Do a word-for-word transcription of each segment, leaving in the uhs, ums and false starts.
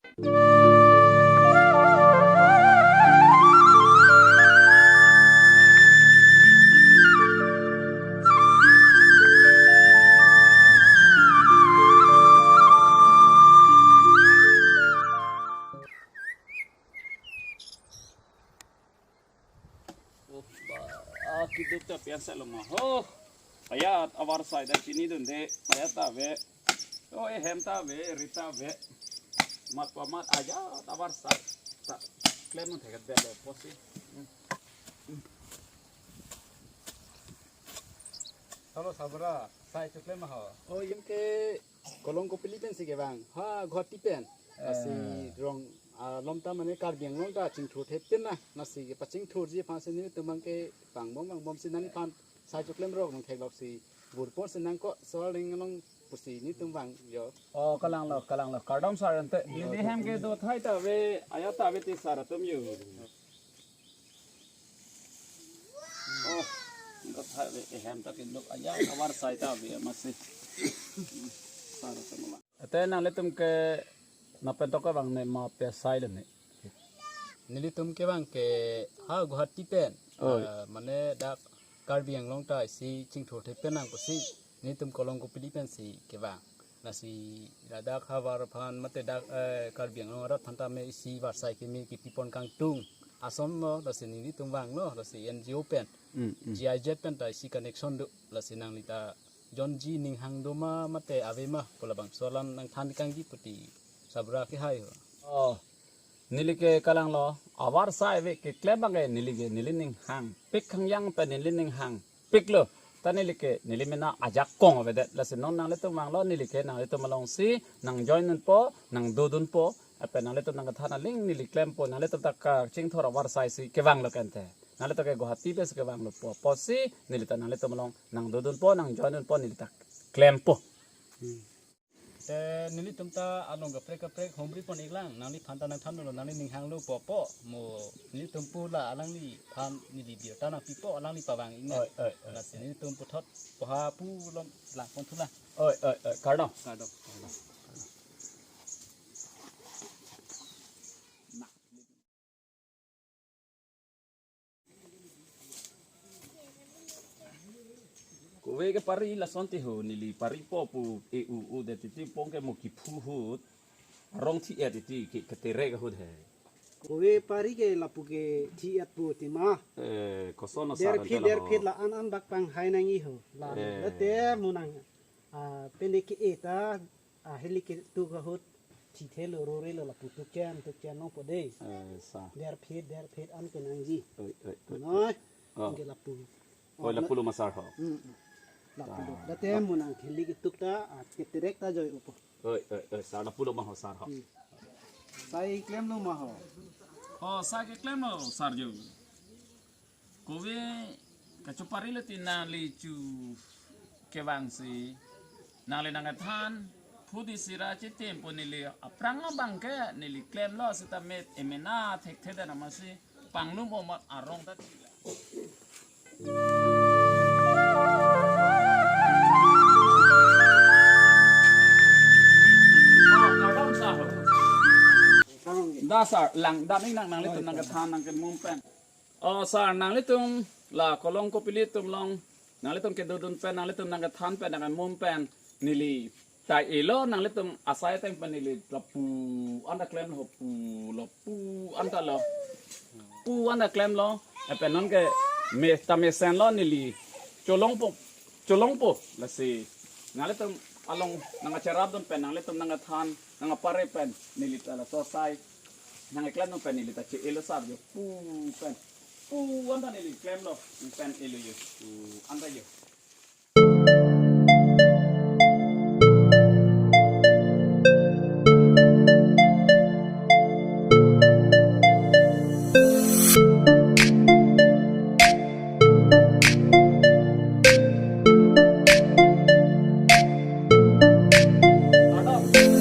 Oh, ba, ah, kiduk ta pian sa lo ma. Oh, ayat avarsai ta chinidunde, ayat ta ave. Oh, ehem ta ave, ri ta ave. Mat pa mat ayat avarsai ta klem un thekat belo pusi. Hmm. Hmm. Halo, Sabra, sai choklem ma ho? Oh, yun ke Kolong Kopili pensi kevang. Ha, Guwahati pen. Lasi, eh, rong, ah, lom ta mane Karbi Anglong ta chingthur thepin na. Lasi kepachingthurji aphansi nelitum abang ke vangbom vangbomsi nangliphan sai choklem rok nangtheklok si vurpo si nangkok, so ring along pusi nelitum vang yo. Oh, kalang lo, kalang lo. Kardom sar ante. Neli hem ke do thai ta ave, ayat ta ave ti sar atum yo. Oh, do thai ave, ehem ta ke do ayat avarsai ta ave masi. Sar atum lo. Ate nanglitum ke napen tok kevang ne ma pe sai le ne? Nelitum kevang ke ha Guwahati pen. Oi. Eh, mane dak Karbi Anglong ta isi chingthur thepin nang pusi nelitum Kolong Kopili pensi kevang. Lasi ladak havar aphan mate dak, eh, Karbi Anglong arat aphan ta me isi varsai keme kipipon kangtung ason lo, lasi nelitum vanglo, lasi N G O pen. Hmm, hmm. G I Z pen ta isi connection do, lasi nangli ta jonji ning hang do ma mate ave ma pu labangso alam nangthan kangji puti Sabra ke hai ho. Oh, neli ke kalang lo, avarsai ave keklem abang ke neli ke neli ning hangpik hangyang pen neli ning hangpik lo. Ta neli ke neli mena ajakong avedet, lasi non nanglitum vanglo, neli ke nanglitum alongsi nang join dunpo, nang dodunpo, apen nanglitum nangkethan aling neli klempo, nanglitum ta kachingthur avarsai si kevang lo kente. Nanglitum ke Guwahati pensi kevang lo pu pusi neli ta nanglitum along nang dodunpo, nang join dunpo, neli ta klempo. Hmm. Te nelitum ta along kaprek kaprek homri pon iklang, nangliphan ta nangthan lo, nangli ning hang lo pu pu, mo nelitum pu la alangliphan neli birta nangpipo, alangli pavang iknang. Oi, oi, oi. Lasi nelitum puthot poha pu lom lang pon thu la. Oi, oi, oi, kardom. Kardom. Kove kepari lason ti ho, neli paripo pu e-u-u det titi, pong ke mo kiphu ahut, arong thi-et titi ke keterek ahut he. Kove pari ke lapu ke thi-et pu ti ma. Eh, koson lo sar, derphit, ante la ho, derphit la an an bak panghai nangji ho. La, eh, late mo nang, ah, pene ke-e ta, ah, heli ketuk ahut thithe lo, rore lo, lapu tuken tuken nangpo dei. Eh, sa. Derphit derphit an kenangji. Oi, oi, oi. Noi. Oh. Ke lapu. Oi, oh, lapu lo ma sar ho. Hmm, hmm. Lapu lo. Ah. Late mo nang heli ketuk ta, ah, keterek ta joi-o po. Oi, oi, oi, sar, lapu lo ma ho sar ho. Hmm. Sai klem lo ma ho? Oh, sai keklem lo sar jo. Kove kachopari lo ti nangli chu kevangsi, nangli nangkethan, phudi sira chitim pu neli aphrang abang ke neli klem lo sita met emena thekthe dan amatsi panglum omat arong ta. Oh, kardom sar. Da sar, lang, da ning nang, nanglitum nangkethan nangkemum pen. Oh, sar, nanglitum la Kolong Kopili atum along, nanglitum kedodun pen, nanglitum nangkethan pen, nangkemum pen, neli ta elo, nanglitum asai ateng pen neli lapu anta klem lo, pu, lapu anta lo. Pu anta klem lo, apen non ke me, ta mesen lo neli cholongpo, cholongpo, lasi nanglitum along nangkacherapdun pen, nanglitum nangkethan, nangkapare pen, neli ta laso asai nangkeklem pen neli ta che-elo sar jo pu pen. Pu anta neli klem lo pen elo jo. Pu anta jo.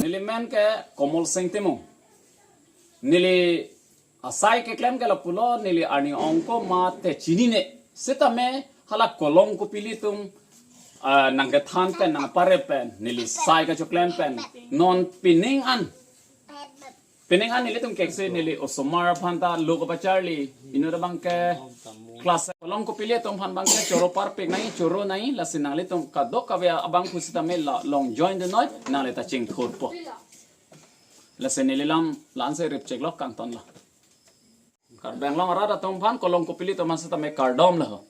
Neli men ke Komol Sing Timung. Neli asai keklem ke lapulo, neli arni ong koma te chinine. Sitame hala Kolong Kopili atum, ah, nangkethan pen, nangpare pen, neli sai kachoklem pen, non pining an Penang an nelitum kek si neli osomar aphan ta lo kapacharli, inut abang ke class along kopili atum aphan abang ke choro parpik nangji, choro nangji, lasi nanglitum kadokave abang pusitame la along join dunnoi, nangli ta chingthurpo. Lasi neli lam la-an si ripcheklo, kangtonlo. Karbi Anglong arat atum aphan, kolong kopili atum aphan sitame kardom lo.